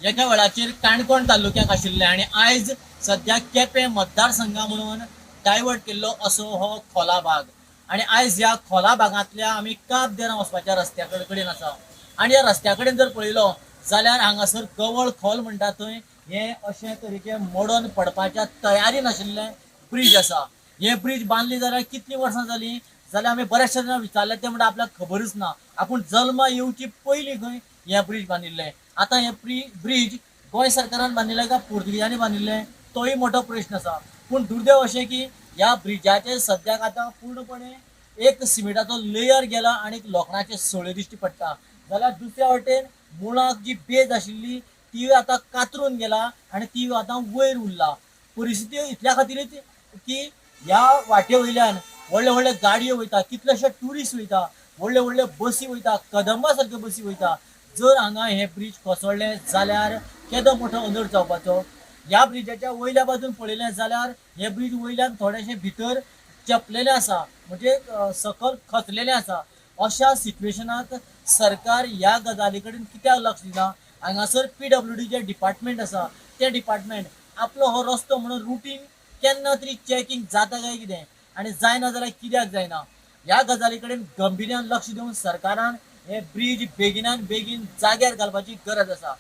एका वेळाचेर काणकोण तालुक्याक आशिल्लें आनी आयज सद्या केपें मतदारसंघा म्हणून डायवर्ट केल्लो असो हो खोला भाग. आनी आयज ह्या खोला भागांतल्या आमी काब देरा वचपाच्या रस्त्या कडेन आसा. आनी ह्या रस्त्या कडेन जर पळयलो जाल्यार हांगासर गवळ खोल म्हणटा थंय हे अशे तरेचे मोडून पडपाच्या तयारीन आशिल्लें ब्रीज आसा. हे ब्रीज बांदली जाल्यार कितलीं वर्सां जालीं जाल्यार आमी बऱ्याचशा जाणांक विचारलें, ते म्हणटा आपल्याक खबरूच ना, आपूण जल्मा येवची पयलीं खंय हें ब्रीज बांदिल्लें. आतां हें ब्रीज गोंय सरकारान बांदिल्लें काय पुर्तुगेजांनी बांदिल्लें तोय मोठो प्रश्न आसा. पूण दुर्दैव अशें की ह्या ब्रिजाचेर सद्याक आतां पूर्णपणे एक सिमेंटाचो लेयर गेला आनी लोखणाचे सळयो दिश्टी पडटा, जाल्यार दुसऱ्या वटेन मुळाक जी बेज आशिल्ली ती आतां कातरून गेला आनी ती आतां वयर उरला. परिस्थिती इतल्या खातीरच की ह्या वाटे वयल्यान व्हडले व्हडले गाडयो वयता, कितलेशे ट्युरिस्ट वयता, व्हडले व्हडले बसी वयता, कदंबा सारक्यो बसी वयता. जर हांगा हे ब्रीज कोसळ्ळें जाल्यार केदो मोठो अनर्थ जावपाचो. ह्या ब्रिजाच्या वयल्या बाजून पळयलें जाल्यार हे ब्रीज वयल्यान थोडेशें भितर चेपलेलें आसा, म्हणजे सकयल खचलेलें आसा. अशा सिट्युएशनाक सरकार ह्या गजाली कडेन कित्याक लक्ष दिना? हांगासर PWD जे डिपार्टमेंट आसा तें डिपार्टमेंट आपलो हो रस्तो म्हणून रुटीन केन्ना तरी चॅकिंग जाता काय कितें, आनी जायना जाल्यार कित्याक जायना? ह्या गजाली कडेन गंभिर्यान लक्ष दिवन सरकारान हे ब्रीज बेगिनान बेगीन जाग्यार घालपाची गरज आसा.